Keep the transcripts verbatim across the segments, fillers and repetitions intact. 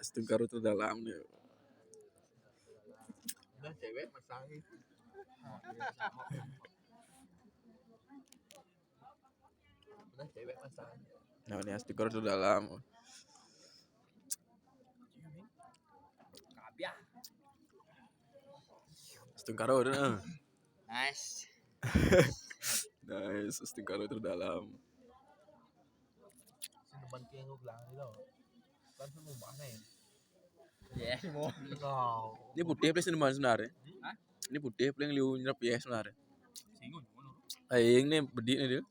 Astungkaro terdalam nih. Udah cewek masang. Udah cewek masang. Nah, ini astungkaro terdalam. Kabiah. Astungkaro udah. Nice. Nice, astungkaro terdalam. Sing demen ki nggo gelang iki lho. Kan sing ngomah nih. Ya, mau. Ini putih plus ini sebenarnya. Hah? Ini putih paling liu nyerep ya sebenarnya. Sing ngono. Aing nih bedik nih dia.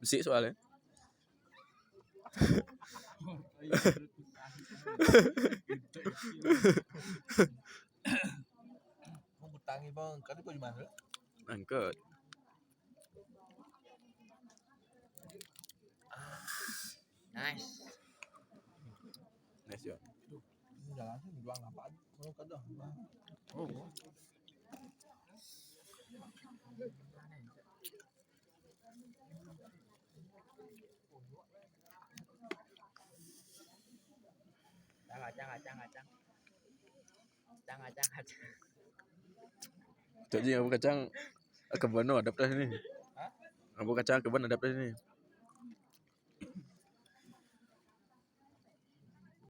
Besik soalnya. Mau ngutangi, Bang. Kan kok di mana? Angkat. Nice. Nice ya. Ini jalan sih, jual apa aja? Mau ke dah. Oh. Kacang, kacang, kacang, kacang. Kacang, kacang, kacang. Cok ji, apa kacang? Kebon no, ada pernah nih. Hah? Apa kacang kebon ada pernah nih?